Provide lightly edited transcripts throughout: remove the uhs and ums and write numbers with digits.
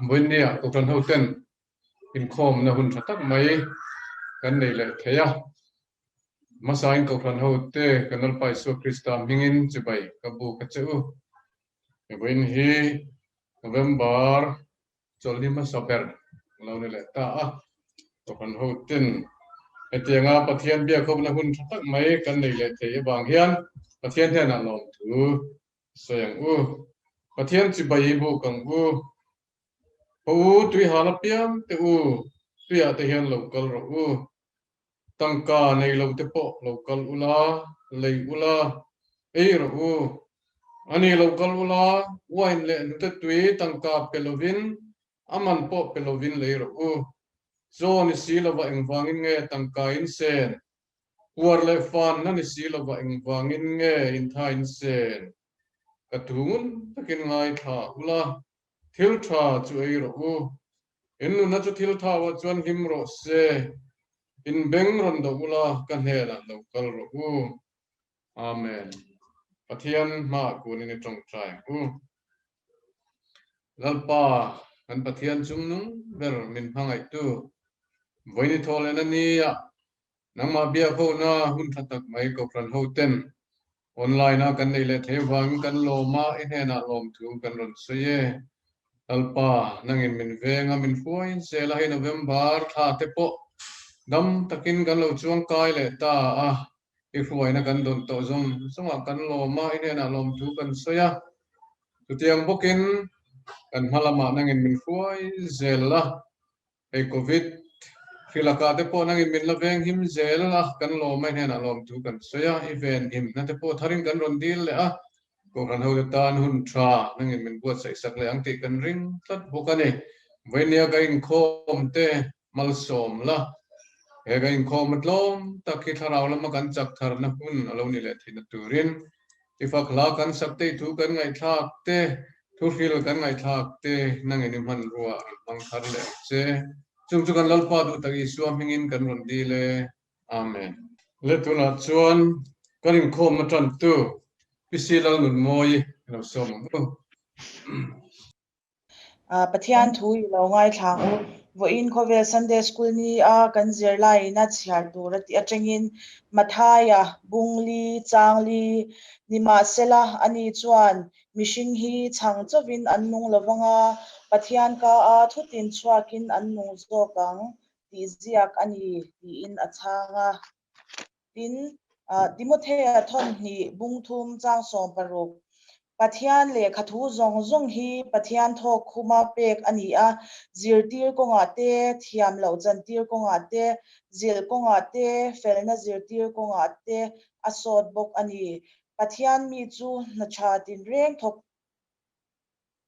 Vawinia Kohhran hoten inkhawmna hun tha tak mai kan nei leh thei a. Hmasain Kohhran hote kan Lalpa Isua Krista hmingin chibai ka buk a che u. Vawiin hi November chawlhni hmasa ber a lo ni leh ta a. Kohhran hoten hetianga Pathian biakhawpna hun tha tak mai kan nei leh thei avang hian Pathian hnenah lawmthu Sawi ang u. Pathian chibai i buk ang u. Haw u, tui hal apiang teh u, tuiah te hian lo kal rawh u. Tangka nei lo te pawh lo kal ula, lei ula, ei rawh u. Ani lo kal ula, wine leh hnute tui tangka pe lovin, a man pawh pe lovin lei rawh u. Chaw ni si lova engvangin nge tangka in sen? Puar leh fan na ni si lova engvangin nge inthain sen? Ka thu ngun takin ngaithla ula, thil tha chu ei rawh u. In nunna chu thil thauah chuan hlim rawh se. In beng rawn doh ula, ka hnenah lo kal rawh u. Amen. Pathian hmaah kunin i tawngtai ang u. Lalpa, kan Pathian chungnung ber min hmangaihtu, vawiin i thaw lehna nia nangmah biak hona hun tha tak mai Kohhran hoten online a kan neih leh thei avangin kan lawm a, i hnenah lawmthu kan rawn sawi e. Lalpa, nangin min veng a, min hruai zel a, hei November thla te pawh dam takin kan lo chuangkai leh ta a, I hruaina kan dawn tawh zawng zawngah kan lawm a, i hnenah lawmthu kan sawi a. Chutiang bawkin kan hma lamah nangin min hruai zel la, hei Covid hri lakah te pawh nangin min la veng him zel a, kan lawm a, i hnenah lawmthu kan sawi a, i ven himna te pawh tharin kan rawn dil leh a, Kohhran hote tan hun tha nangin min buatsaih sak leh ang tih kan ring tlat bawk a ni. Vawinia ka inkhawm te malsawm la, he ka inkhawm a tlawm tak hi thlarau lama kan chak tharna hun a lo ni leh theihna turin i fak hla kan sak te, i thu kan ngaihthlak te, thuhril kan ngaihthlak te nangin i hmanrua an hmang thar leh ang che. Chung chu kan Lalpa duh tak Isua hmingin kan rawn dil e. Amen. Le tunah chuan kan inkhawmna tantu PC Lalnunmawii i lo sawm ang u. Pathian thu i lo ngaithla ang u. Vawiin khawvel Sunday School ni a kan zirlaiin a chhiar tur a tih atangin Mathaia, Bungli, Changli, Nimahsela ani chuan mihring hi chhang chauhin an nung lovang a, Pathian ka a thutin chhuakin an nung zawk ang tih ziak a ni tiin a chhang a. Tin, Timothea thawnhnih bungthum chang 16, Pathian lehkha thu zawng zawng hi Pathian thawk khuma pek a ni a, zirtir kawngah te, thiam loh chantir kawngah te, zilh kawngah te, felna zirtir kawngah te a sawt bawk a ni. Pathian mi chu hna tha tinreng thawk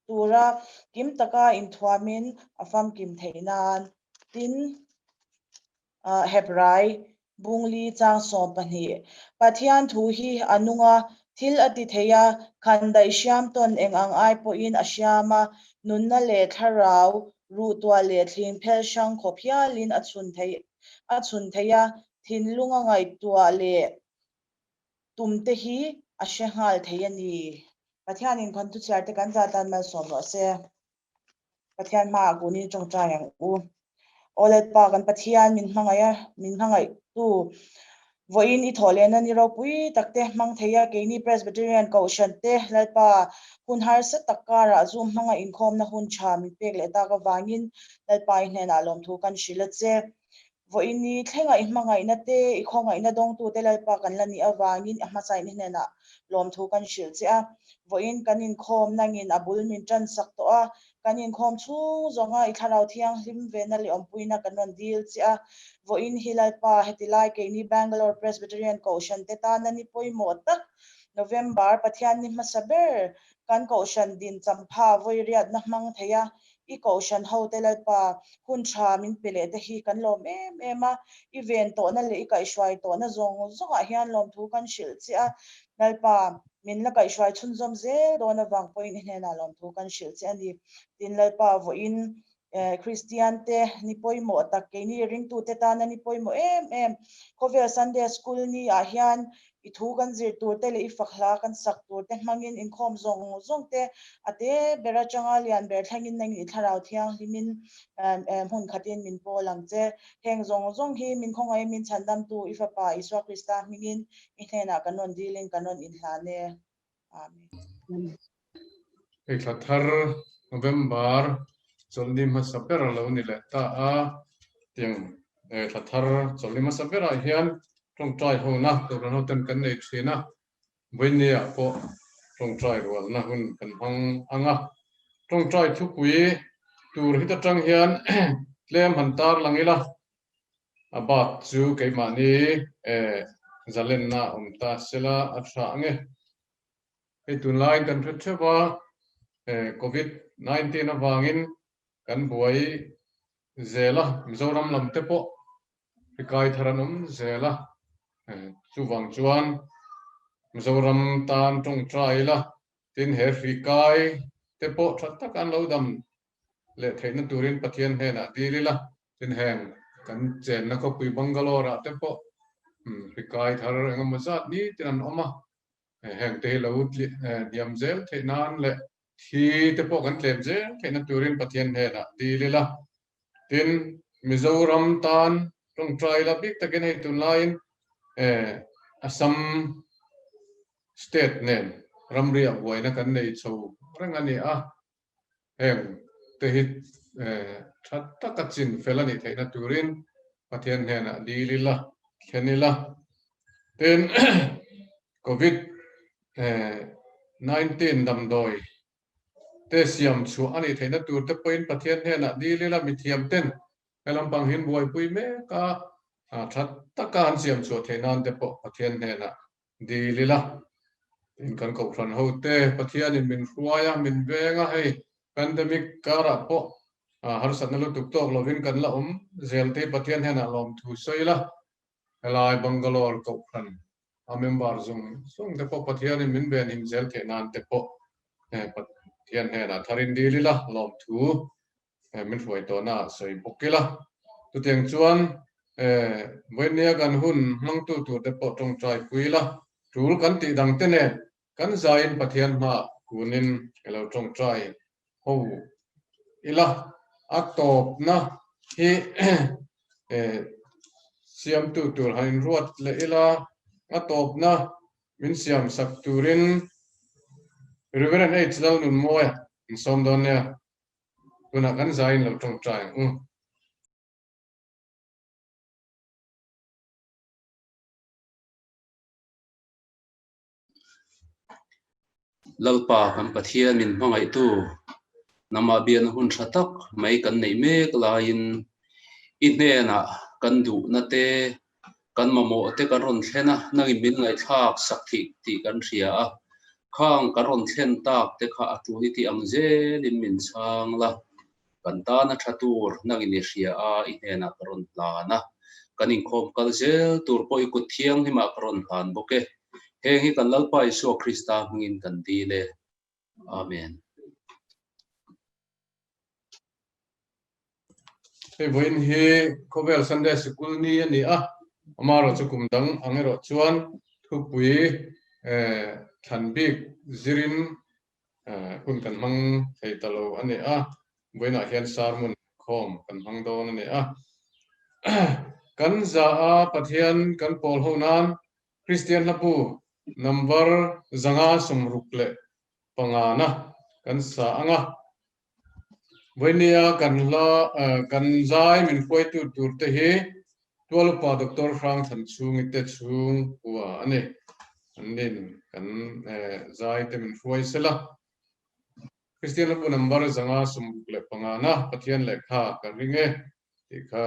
tura kim taka inthuamin a famkim theih nan. Tin, Hebrai Bungli chang 12, Pathian thu hi a nung a, thil a ti thei a, khandaih hriam tawn eng ang ai pawhin a hriam a, nunna leh thlarau, ruhtuah leh thling phel hrang khawp hialin a chhun thei a chhun thei a, thinlung a ngaihtuah leh tum te hi a hre nghal thei a ni. Pathianin khawntu chhiar te kan zah tan malsawm rawh se. Pathian hmaah kunin tawngtai ang u. Aw Lalpa kan Pathian min hmangaih a, min hmangaihtu vawiin i thawh lehna ni ropui tak te hmang thei a, keini Presbyterian Kohhran te Lalpa hun harsa tak karah Zoom hmanga inkhawmna hun tha min pek leh tak avangin Lalpa i hnenah lawmthu kan hrilh a che. Vawiin ni thlenga i hmangaihna te, i khawngaihna dawngtute Lalpa kan la nih avangin a hmasain i hnenah lawmthu kan hrilh che a. Vawiin kan inkhawm nangin a bul min tan sak tawh a, kan inkhawm chhung zawnga i thlarau thianghlim vena leh awmpuina kan rawn dil che a. Vawiin hi Lalpa heti lai keini Bangalore Presbyterian Kohhran te tana ni pawimawh tak November Pathianni hmasa ber kan Kohhran din champha vawiriatna hmang thei a, I kohhran hote Lalpa hun tha min pe leh te hi kan lawm em em a, i ven tawhna leh i kaihhruai tawhna zawng zawngah hian lawmthu kan hrilh che a, Lalpa min la kaihhruai chhunzawm zel dawn avang pawhin i hnenah lawmthu kan hrilh che a ni. Tin Lalpa vawiin Kristian te ni pawimawh tak keini ringtute tana ni pawimawh em em khawvel Sunday School ni ah hian i thu kan zir tur te leh i fak hla kan sak tur te hmangin inkhawm zawng zawng te a te ber atanga lian ber thlengin nangin i thlarau thianghlimin hmun khatin min pawl ang che. Heng zawng zawng hi min khawngaih min chhandamtu i Fapa Isua Krista hmingin i hnenah kan rawn dilin kan rawn inhlan e. Amen. Hei thla thar November chawlhni hmasa ber a lo ni leh ta a, tiang thla thar chawlhni hmasa berah hian tawngtai hona Kohhran hoten kan nei thin a, Vawinia pawh tawngtai rualna hun kan hmang ang a, tawngtai thupui tur hit atang hian tlem han tar lang ila, a bak chu keimahni zalenna awm ta sela a tha ang e. Hei tunlaiin kan hre theuh a, Covid 19 avangin kan buai zel a, Mizoram lam te pawh hri kai thar an awm zel a, chuvang chuan Mizoram tan tawngtai ila, tin he hri kai te pawh tha taka an lo dam leh theihna turin Pathian hnenah dil ila, tin heng kan chenna khawpui Bangalore ah te pawh hri kai thar engemaw zat nitin an awm a, Heng te hi lo hniam zel theih nan leh thi te pawh kan tlem zel theihna turin Pathian hnenah dil ila. Tin, Mizoram tan tawngtai ila bik takin hei tunlaiin Assam state nen ramriah buaina kan nei chho reng a ni a. Heng te hi tha taka chin fel a nih theihna turin Pathian hnenah dil ila, thlen ila. Tin, Covid 19 damdawi te siam chhuah a nih theihna tur te pawhin Pathian hnenah dil ila, mithiam ten he lampang hi an buaipui mek a, tha taka an siam chhuah theih nan te pawh Pathian hnenah Dil ila, tin kan kohhran ho te Pathianin min hruai a, min veng a, hei pandemic karah pawh harsatna lutuk tawk lovin kan la awm zel te Pathian hnenah lawmthu sawi ila, helai Bangalore kohhran a member zawng zawng te pawh Pathianin min venhim zel theih nan te pawh Pathian hnenah tharin dil ila lawmthu min hruai tawhna ah sawi bawk ila. Chutiang chuan vawinia kan hun hmangtu tur te pawh tawngtai pui ila, tul kan tih dang te nen kan zaiin Pathian hmaah kunin i lo tawngtai ho ila. A tawpna hi siamtu tur han inruat leh ila, a tawpna min siam sak turin Reverend H. Lalnunmawia in sawm dawn nia. Tunah kan zaiin lo tawngtai ang u. Lalpa kan Pathian min hmangaihtu, nangmah biakna hun tha tak mai kan neih mek laiin i hnenah kan duhna te, kan mamawh te kan rawn thlen a, nangin min ngaihthlak sak thih tih kan hria a, khang kan rawn thlen tak te kha a tul i tih ang zelin min chhang la, kan tana tha tur nangin i hria a, i hnenah ka rawn hlan a, kan inkhawm kal zel tur pawh i kut thianghlimah ka rawn hlan bawk e, heng hi kan Lalpa Isua Krista hmingin kan dil e. Amen. Hei vawiin hi khawvel Sunday Sikul ni a ni a, amaherawh chu kum dang ang erawh chuan thupui thlan bik zirin hun kan hmang thei ta lo a ni a, vawiinah hian sermon khawm kan hmang dawn a ni a. Kan za a Pathian kan pawl ho nan Kristian hlapu number 565 na kan sa ang a. Vawinia kan hla kan zai min hruaitu tur te hi Tualupa Doctor Hrangthan chhungi te chhung hua a ni. An nin kan zai te min hruai sela. Kristian hlabu number 565 na Pathian lehkha ka ring e tih kha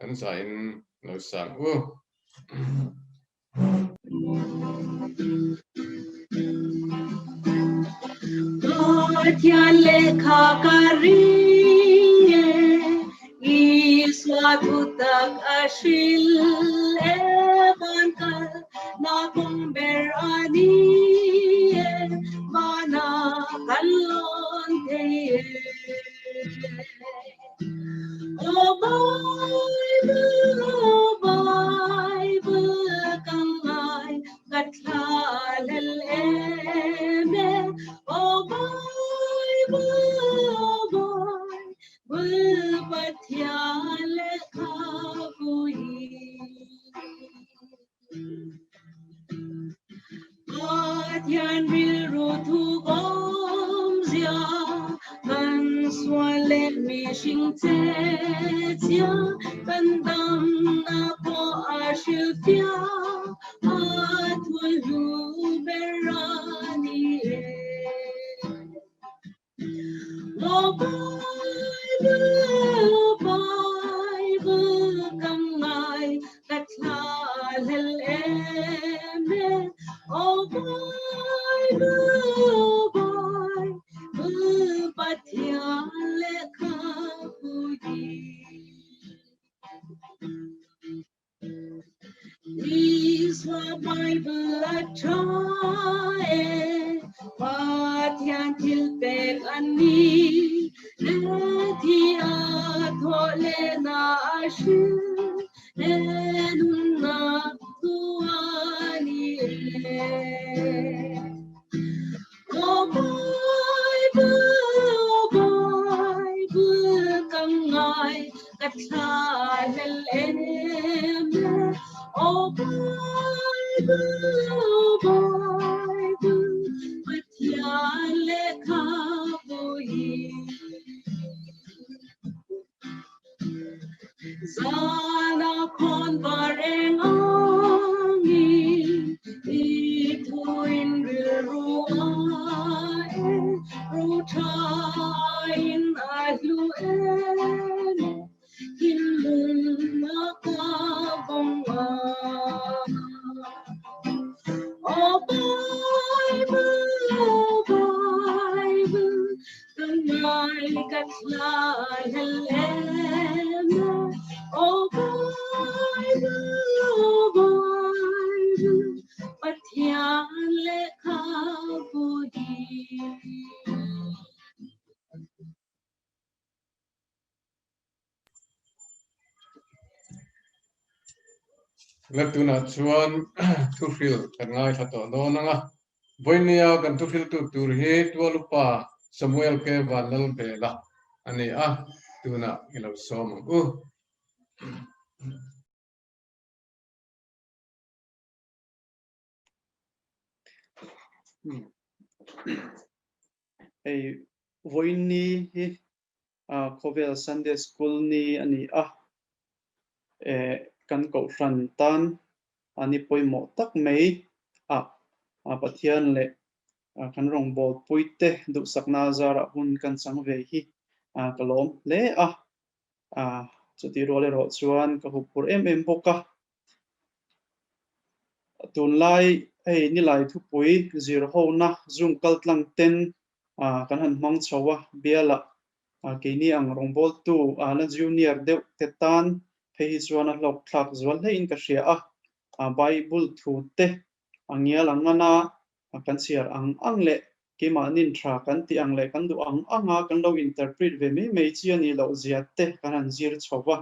kan zaiin lo sang u. Pathian lehkha ka ring e, Isua thutak a hril e, van kal na kawng ber a ni e, vana kan lawn thei e. O Bible, O Bible, ka ngai ka thlal em e. O Bible, O Bible, Pathian lehkhabu hi. Pathian rilru thu awmzia, kan sual leh mihring che chhia, kan damna pawh a hrilhfiah, a thulhlu ber a ni e. O Bible, O Bible, ka ngai ka thlahlel em e. O Bible, O Bible, Pathian lehkhabu hi. Isua Bible a tha e, Pathian thil pek a ni. Le thi a thawh leh na a hril, le nunna thu a ni e. O Bible, O Bible, ka ngai ka thlahlel em e. O Bible, O Bible, Pathian lehkhabu hi. Zana khawn var eng angin i thuin rilru a e, ro tha in a hlu em e, thinlung a ka vawng a. O Bible, O Bible, ka ngai ka thlahlel em e. O Bible, O Bible, Pathian lehkhabu hi. La tunah chuan thuhril kan ngaithla tawh dawn ang a, vawinia kan thuhriltu tur hi Tualupa Samuel K. Vanlalbela a ni a, tunah i lo sawm ang u. Hei vawiin ni hi khawvel Sunday School ni a ni a, kan kohhran tan a ni pawimawh tak mai a, Pathian leh kan rawngbawlpui te duhsakna zarah hun kan chang ve hi ka lawm hle a, chutih rual erawh chuan ka huphurh em em bawk a. Tunlai hei nilai thupui zir hona zoom kal tlang ten kan han hmang chho a, bialah keini ang rawngbawltu la junior deuh te tan phei hi chuan a hlawk thlak zual hlein ka hria a, Bible thu te a ngial ang ngana kan chhiar ang ang leh keimahnin tha kan tih ang leh kan duh ang anga kan lo interpret ve mai mai chi a nih loh zia te kan han zir chho va.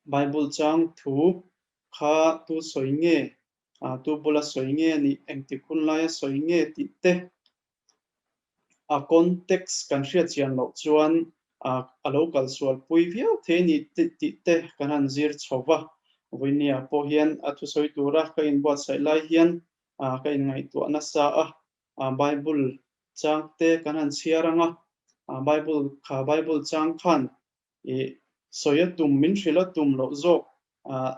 Bible chang thu kha tu sawi nge, tu bula sawi nge a nih, engtik hun laia sawi nge tih te a context kan hriat chian loh chuan a lo kal sual pui viau thei a ni tih te kan han zir chho va. Vawinia pawh hian a thusawi tura ka inbuatsaih lai hian ka inngaihtuah nasa a, Bible chang te kan han chhiar ang a, Bible kha Bible chang khan I sawi a tum, min hrilh a tum loh zawk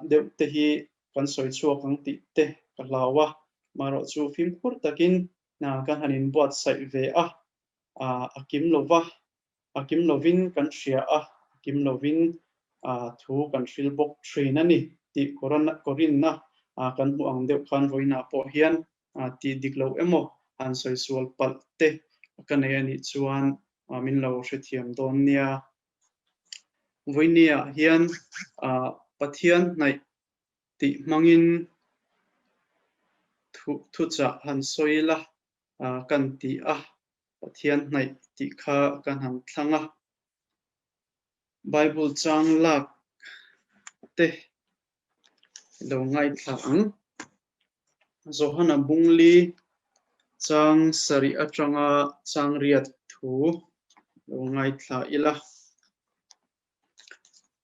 deuh te hi kan sawi chhuak ang tih te ka hlau a, marawh chu fimkhur takin kan han inbuatsaih ve a, a kim lo va, a kim lovin kan hria a, a kim lovin thu kan hril bawk thin a ni tih Korinna kan hmuh ang deuh khan vawiinah pawh hian tih dik lo emaw han sawi sual palh te ka nei a nih chuan min lo hrethiam dawn nia. Vawinia hian Pathian hnaih tih hmangin thuchah han sawi la kan ti a. Pathian hnaih tih kha kan han thlang a. Bible chang lak te lo ngaithla ang. Johana Bungli chang sarih atanga chang riat thu lo ngaithla ila.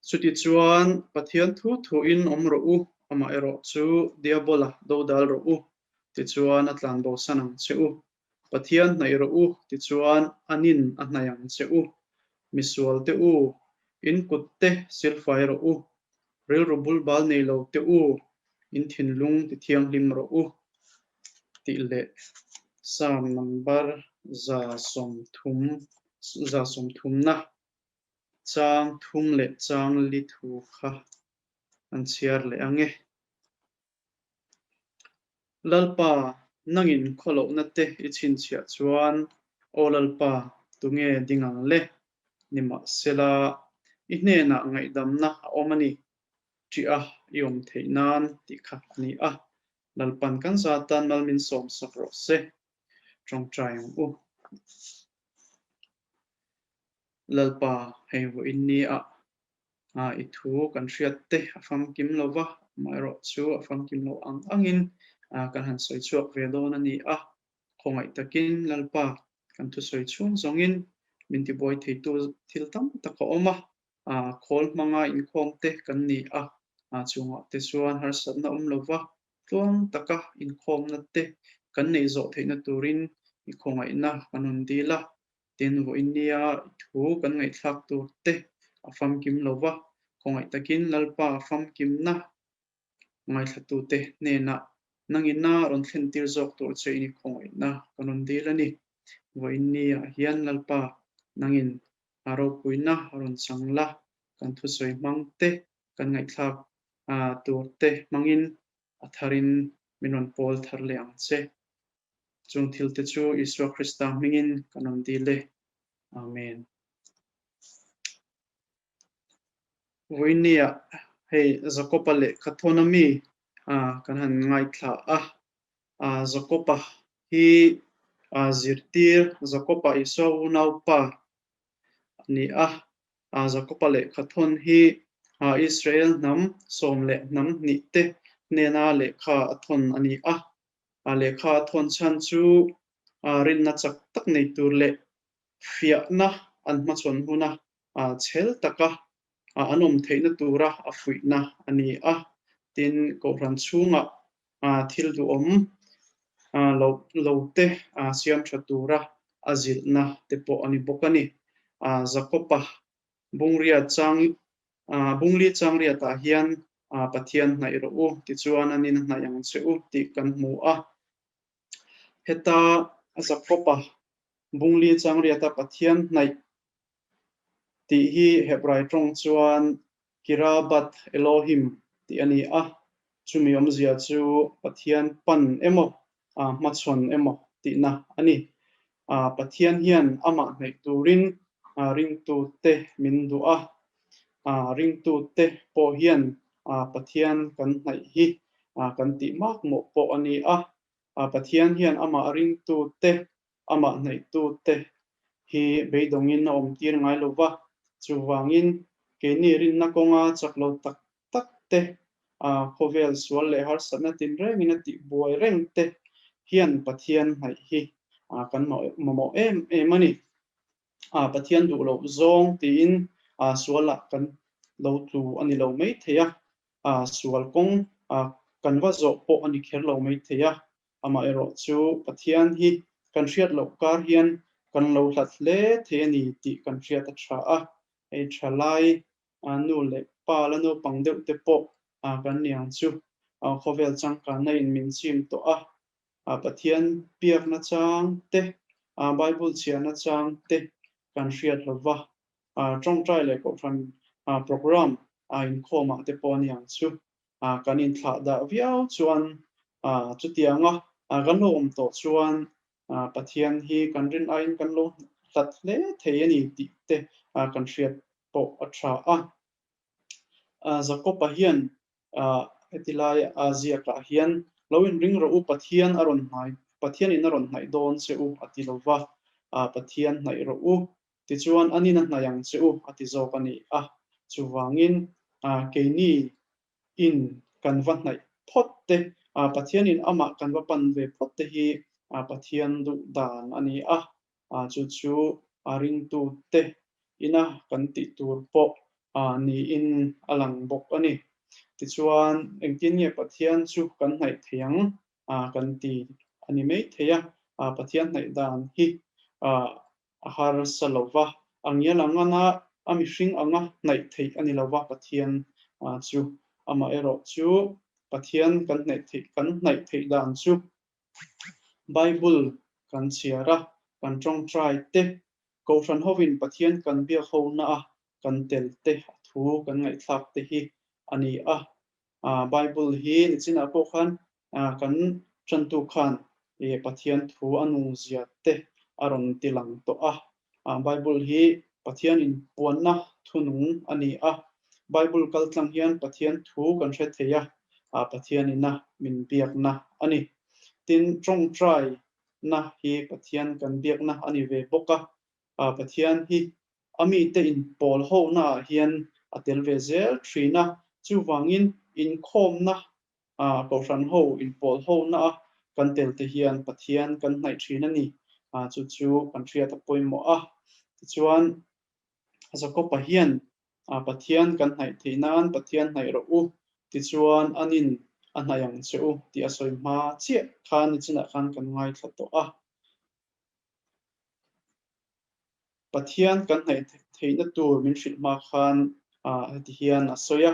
Chutichuan Pathian thu thuin awm rawh u, amaherawh chu Diabola dodal rawh u, tichuan a tlan bosan ang che u. Pathian hnaih rawh u, tichuan anin a hnaih ang che u. Misual te u, in kut te silfai rawh u, rilru bulbal nei lo te u, in thinlung ti thianghlim rawh u, tih leh Psalm number 130 na chang thum leh chang li thu kha an chhiar leh ang e. Lalpa, nangin khawlohna te i chhinchhiah chuan, Aw Lalpa, tunge ding ang le? Nimahsela, i hnenah ngaihdamna a awm a ni, ṭih a i awm theih nan tih kha a ni a. Lalpan kan zatan mal min sawmsak rawh se. Ṭawngṭai ang u. Lalpa, hei vawiin ni a i thu kan hriat te a famkim lo va, amaherawh chu a famkim lo ang angin kan han sawi chhuak ve dawn a ni a. Khawngaih takin Lalpa kan thusawi chhung zawngin min tibuai theitu thil tam tak a awm a, khawl hmanga inkhawm te kan ni a, chungah te chuan harsatna awm lo va, tluang taka inkhawmna te kan neih zawh theihna turin i khawngaihna kan rawn dil a. Tin, vawiin nia i thu kan ngaihthlak tur te a famkim lo va, khawngaih takin Lalpa famkimna ngaithlatute hnenah nangina rawn thlentir zawk tur che in i khawngaihna kan rawn dil a ni. Vawiin niah hian Lalpa nangin a ropuina rawn chang la, kan thusawi hmang te, kan ngaihthlak tur te hmangin a tharin min rawn pawl thar leh ang che. Chung thil te chu Isua Krista hmingin kan rawn dil e. Amen. Vawinia hei Jakoba lehkha thawn ami kan han ngaithla a. Jakoba hi zirtir Jakoba Isua unaupa a ni a. Jakoba lehkha thawn hi Israel hnam sawm leh hnam hnih te hnena lehkha a thawn a ni a. A lehkha a thawn chhan chu rinna chak tak nei tur leh fiahna an hmachhawn huna chhel taka an awm theihna tura a fuihna a ni a. Tin, Kohhran chhungah thil duhawm lo lo te siam tha tura a zilhna te pawh a ni bawk a ni. Jakoba Bungria chang Bungli changriatah hian Pathian hnaih rawh u tichuan an in hnaih ang che u tih kan hmu a. Heta Jakoba Bungli changriata Pathian hnaih tih hi Hebrai tawng chuan Kirabat Elohim tih a ni a, chumi awmzia chu Pathian pan emaw, hmachhawn emaw tihna a ni. Pathian hian amah hnaih turin ringtute min duh a, ringtute pawh hian Pathian kan hnaih hi kan tih mak mawh pawh a ni a. Pathian hian amah ringtute amah hnaihtute hi beidawngin a awmtir ngai lo va, chuvangin keini rinna kawnga chak lo tak tak te, khawvel sual leh harsatna tinrengin a tih buai reng te hian Pathian hnaih hi kan mamawh em em a ni. Pathian duh loh zawng tiin sualah kan lo tlu a ni lo mai thei a, sual kawng kan va zawh pawh a ni kher lo mai thei a. Amaherawh chu Pathian hi kan hriat loh kar hian kan lo hlat hle thei a ni tih kan hriat a tha a. Hei tha lai nu leh pa la naupang deuh te pawh kan ni ang chu. Khawvel changkanna in min chim tawh a, Pathian biakna chang te, Bible chhiarna chang te kan hriat lo va. Tawngtai leh kohhran program inkhawmah te pawh a ni ang chu. Kan inthlah dah viau chuan chutianga kan lo awm tawh chuan Pathian hi kan rin aiin kan lo hlat hle thei a ni tih te kan hriat pawh a tha a. Jakob-a hian heti lai a ziakah hian lo inring rawh u, Pathian a rawn hnai, Pathianin a rawn hnaih dawn che u a ti lo va. a Pathian hnaih rawh u, tichuan anin a hnaih ang che u a ti zawk a ni a. Chuvangin keini in kan va hnaih phawt te, Pathianin amah kan va pan ve phawt te hi Pathian duh dan a ni a. Chu chu a ringtute ina kan tih tur pawh niin a lang bawk a ni. Tichuan, engtin nge Pathian chu kan hnaih thei ang kan ti a ni mai thei a. Pathian hnaih dan hi a harsa lo va, a ngial ang anga a mihring anga hnaih theih a ni lo va, Pathian chu. Amaherawhchu, Pathian kan hnaih theih kan hnaih theih dan chu Bible kan chhiar a, kan tawngtai te, Kohhran hovin Pathian kan biak hona a kan tel te, a thu kan ngaihthlak te hi a ni a. Bible hi nichinah pawh khan kan tantu khan Pathian thu a nungzia te a rawn ti lang tawh a. Bible hi Pathian inpuanna thunung a ni a. Bible kaltlang hian Pathian thu kan hre thei a, Pathian ina min biakna a ni. Tin, tawngtaina hi Pathian kan biakna a ni ve bawk a. Pathian hi a mite inpawl honaah hian a tel ve zel thin a. Chuvangin inkhawmna Kohhran ho inpawl hona a kan tel te hian Pathian kan hnaih thin a ni. Chu chu kan hriat a pawimawh a. Tichuan, Jakob-a hian Pathian kan hnaih theih nan Pathian hnaih rawh u, tichuan anin a hnaih ang che u tih a sawi hma chiah khan nichinah khan kan ngaithla tawh a. Pathian kan hnaih theihna tur min hrilh hma khan heti hian a sawi a,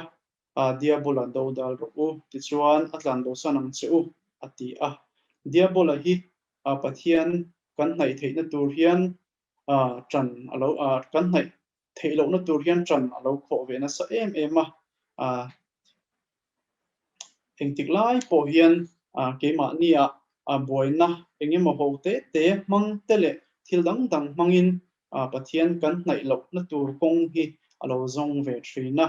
Diabola do dal rawh u, tichuan a tlan bosan ang che u, a ti a. Diabola hi Pathian kan hnaih theihna tur hian ṭan a lo, kan hnaih theih lohna tur hian ṭan a lo khawh ve nasa em em a. Engtik lai pawh hian keimahnia buaina eng emaw ho te te hmang te leh thil dang dang hmangin Pathian kan hnaih lohna tur kawng hi a lo zawng ve thin a.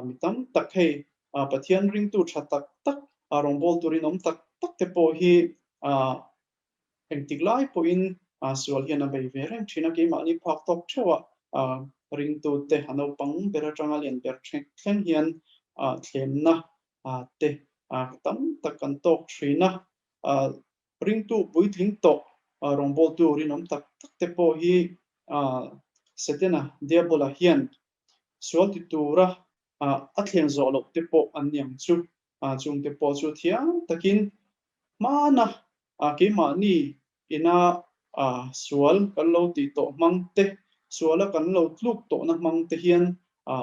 Mi tam tak hei Pathian ringtu tha tak tak, rawngbâwl tur inawm tak tak te pawh hi Engtik lai pawhin sual hian a bei ve reng thin a, keimahni phak tawk theuhah ringtute a naupang ber atanga lian ber thleng hian thlemna te tam tak kan tawk thin a. Ringtu puitling tawh rawngbawltu rinawm tak tak te pawh hi Setana, Diabola hian sual ti tura a thleng zawh loh te pawh an ni ang chu. Chungte pawh chu thiam takin hmana keimahni ina sual kan lo tih tawh hmang te, suala kan lo tluk tawhna hmang te hian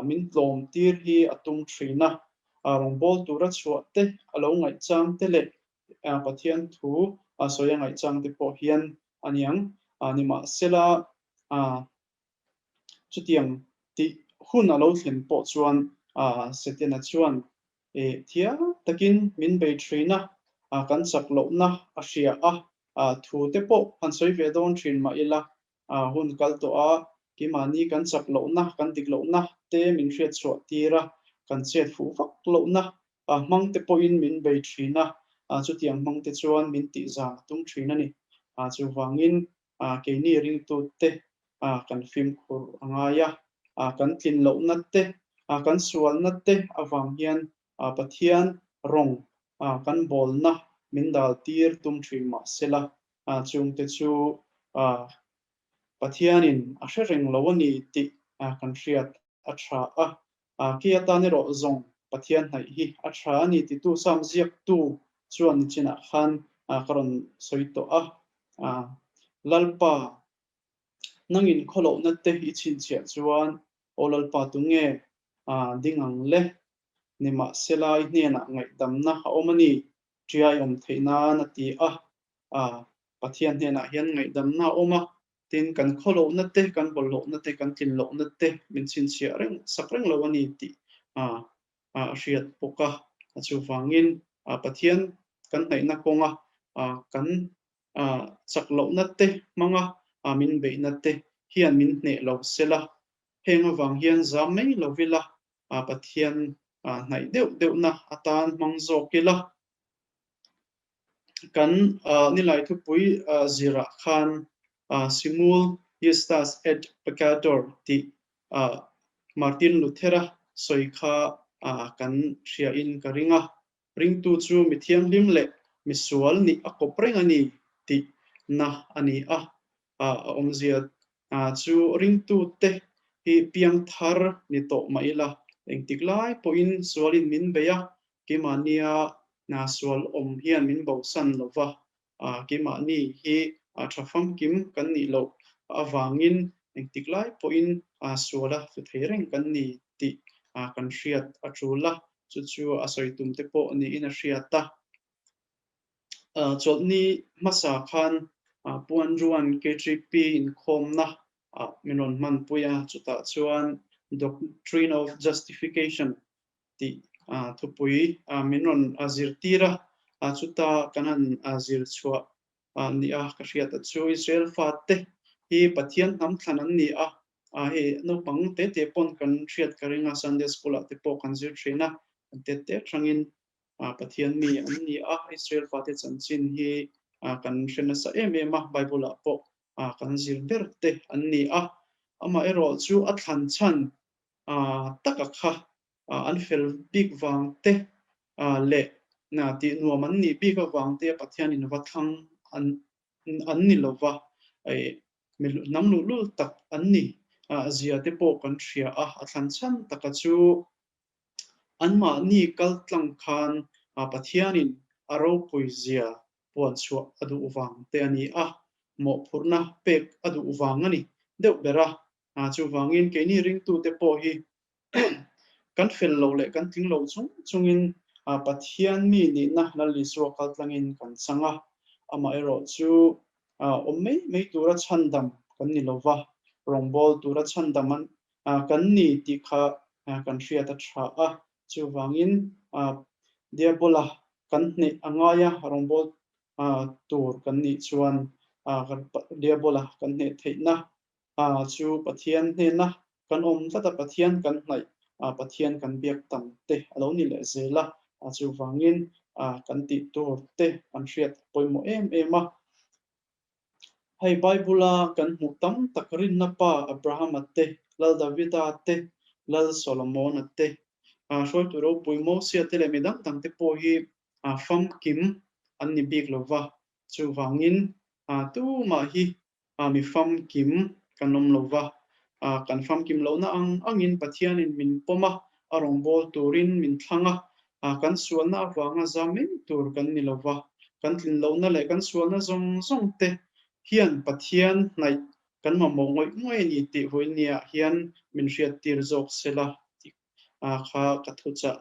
min tlawm tir hi a tum thin a. Rawngbâwl tura chhuah te a lo ngaihchang te leh Pathian thu a sawi a ngaihchang te pawh hian a niang. Nimahsela, Chutiang tih hun a lo thlen pawh chuan Setana chuan thiam takin min bei thin a, kan chak lohna a hria a, thu te pawh han sawi ve dawn thin mah ila, hun kal tawh a, keimahni kan chak lohna, kan dik lohna te min hriat chhuah tir a, kan chet fuh vak lohna hmang te pawhin min bei thin a, chutiang hmang te chuan min tihzam a tum thin a ni. Chuvangin keini ringtute kan fimkhur a ngai a, kan tlin lohna te, kan sualna te avang hian Pathian rawng kan bawlna min dal tir tum thin mah sela, chungte chu Pathianin a hre reng lo a ni tih kan hriat a tha a. Kei atan erawh zawng Pathian hnaih hi a tha a ni titu Sam ziaktu chuan nichinah khan ka rawn sawi tawh a. Lalpa, nangin khawlohna te i chhinchhiah chuan aw Lalpa tunge ding ang le? Nimahsela i hnenah ngaihdamna a awm a ni, ṭiai awm theih nan a ti a. Pathian hnenah hian ngaihdamna a awm a, Tin, kan khawlohna te, kan bawlhhlawhna te, kan tlinlohna te min chhinchhiah reng sak reng lo a ni tih a hriat bawk a. Chuvangin Pathian kan hnaihna kawnga kan chaklohna te hmanga min beihna te hian min hneh lo sela, heng avang hian zam mai lo ila Pathian hnaih deuh deuhna atan hmang zawk ila. Kan nilai thupui zirah khan. Simul Justus et Peccator tih Martin Luthera sawi kha kan hriain ka ring a. Ringtu chu mi thianghlim leh mi sual nih a kawp reng a ni tih na a ni a. A awmzia chu ringtute hi piangthar ni tawh mah ila, engtik lai pawhin sualin min bei a, keimahnia sual awm hian min bosan lo va, keimahni hi tha famkim kan nih loh avangin engtik lai pawhin suala tlu thei reng kan ni tih kan hriat a tul a, chu chu a sawi tum te pawh niin a hriat a. Chawlhni hmasa khan Puanruan KTP inkhawmna min rawn hmanpui a, chutah chuan Doctrine of Justification tih thupui min rawn zirtir a, chuta kan han zir chhuah nia ka hriat a chu Israel fate hi Pathian hnam thlan an ni a, hei naupang te te pawn kan hriat ka ring a, Sunday school ah te pawh kan zir thin a, kan te te atangin Pathian mi an ni a, Israel fate chanchin hi kan hre nasa em em a, Bible ah pawh kan zir ber te an ni a, amaherawh chu a thlan chhan taka kha an fel bik vang te leh tih nuam an nih bik avang te Pathianin va thlang an an ni lo va, hnam luhlul tak an ni zia te pawh kan hria a, a thlan chhan taka chu anmahni kal tlang khan Pathianin a ropui zia puan chhuah a duh vang te a ni a, mawhphurhna pek a duh vang a ni deuh ber a. Chuvangin keini ringtute pawh hi kan fel lo leh kan tling lo chung chungin Pathian mi nihna Lal Isua kal tlangin kan chang a, amaherawh chu awm mai mai tura chhandam kan ni lo va, rawngbâwl tura chhandam kan ni tih kha kan hriat a tha a. Chuvangin Diabola kan hneh a ngai a, rawngbâwl tur kan nih chuan Diabola kan hneh theihna chu Pathian hnena kan awm tlat a, Pathian kan hnaih, Pathian kan biak tam te a lo ni leh zel a, chuvangin kan tih tur te kan hriat a pawimawh em em a. Hei Bible-a kan hmuh tam tak rinna pa Abrahama te, Lal Davida te, Lal Solomona te, hruaitu ropui Mosia te leh mi dang dang te pawh hi famkim an ni bik lo va, chuvangin tumah hi mi famkim kan awm lo va, kan famkim lohna ang angin Pathianin min pawm a, a rawngbâwl turin min thlang a, kan sualna avanga zam mai tur kan ni lo va, kan tlin lohna leh kan sualna zawng zawng te hian Pathian hnaih kan mamawh ngawih ngawih a ni tih vawinia hian min hriattir zawk sela tih kha ka thuchah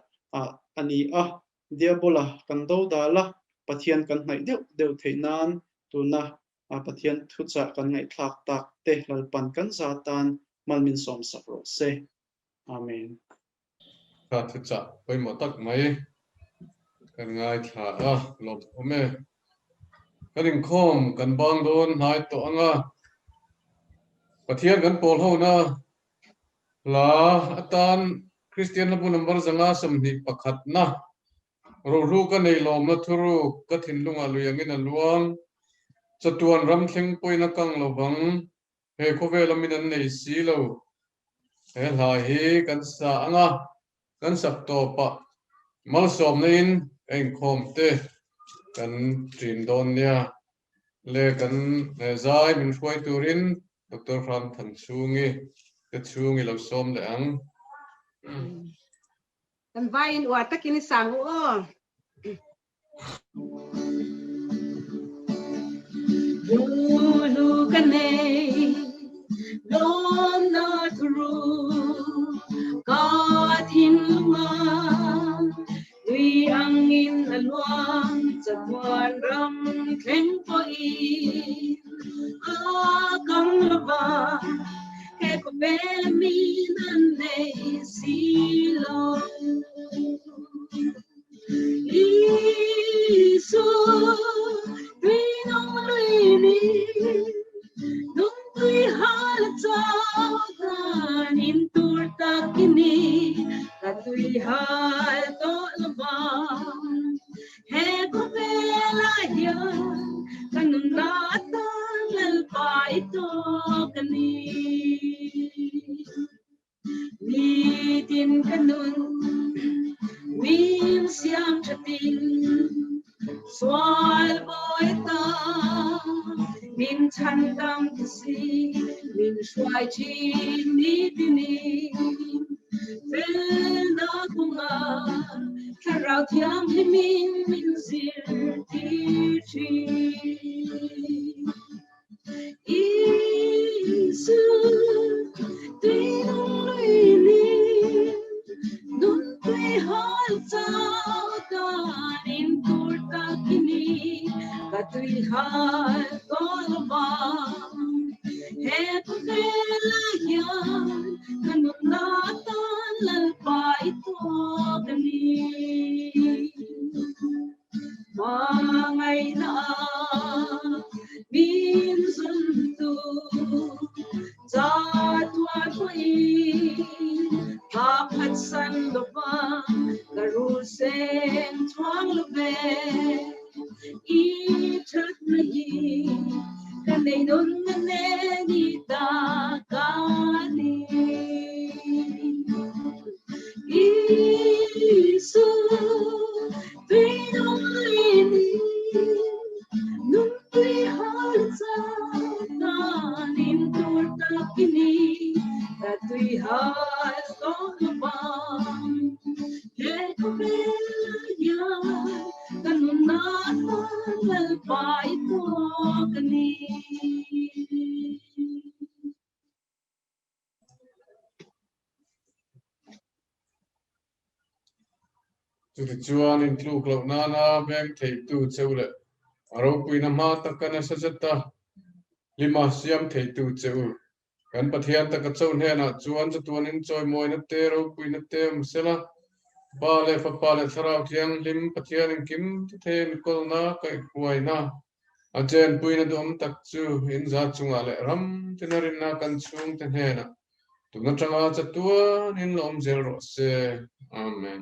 a ni a. Diabola kan dodal a, Pathian kan hnaih deuh deuh theih nan tuna A Pathian thuchah kan ngaihthlak tak te Lalpan kan za tan mal min sawm sak rawh se. Amen. Kha thuchah pawimawh tak mai kan ngaithla a, lawmawm e. Kan inkhawm kan bang dawn hnai tawh ang a, Pathian kan pawl hona hla atan Kristian hlabu number 521 na Rohlu ka nei lawmna thuruk ka thinlungah lui angin a luang. Chatuan ram thleng pawhin a kang lo vang, he khawvela min an nei si lo. He hla hi kan sa ang a, kan sak tawpah malsawmna in ka inkhawm te kan ṭin dawn nia. Le kan zai min hruai turin Doctor Hram Thanchhungi te chhung i lo sawm leh ang. Kan vaiin uar takin i sang u aw. Lulu ka nei lawm na thuru ka thinlunga tui angin a luang chatuan ram thleng pawhin a kang lova he khawvel min an nei si lo. Isu tui nung lui ni nung tui hal chau tan in tur takini ka tui hal to lovang he khawvelah hian ka nunna atan Lalpa i Nitin ka nun min siam thatin Swal boy ta min chan dam tu si min shuai chin ni tini fel na kunga tharau thiang hlimin min zir tir thin Isu tuy nung lui ni nun tui hal chau ta in tur ta kini ka tui hal tolwa he tu vela hian kanun na tan lal pai to kani Mangay na min zun tu za tua pui pa phat san lo pa karu sen chuang lo ve i chat na hi ka nei nun na ne ni ta ka ni Isu tuy nung lui ni nun tui hal cha ta nin tur ta kini ta tui hal to lo he ko ve ya kanun na ta lal pai to kani. Chu ti chuan in tluk loh nana veng thei tu cheu leh a ropuina hma takana sa zeta lima siam thei tu cheu. Kan Pathian taka cho hnenah chuan chatuanin chawimawina te ropuina te awm sela Pa leh Fapa leh Thlarau Thianghlim Pathian engkim ti thei an kawlna kaihhruaina a chenpuina duhawm tak chu in za chungah leh ram tina rinna kan chhungte hnenah tun atanga chatuanin la awm zel rawh se. Amen.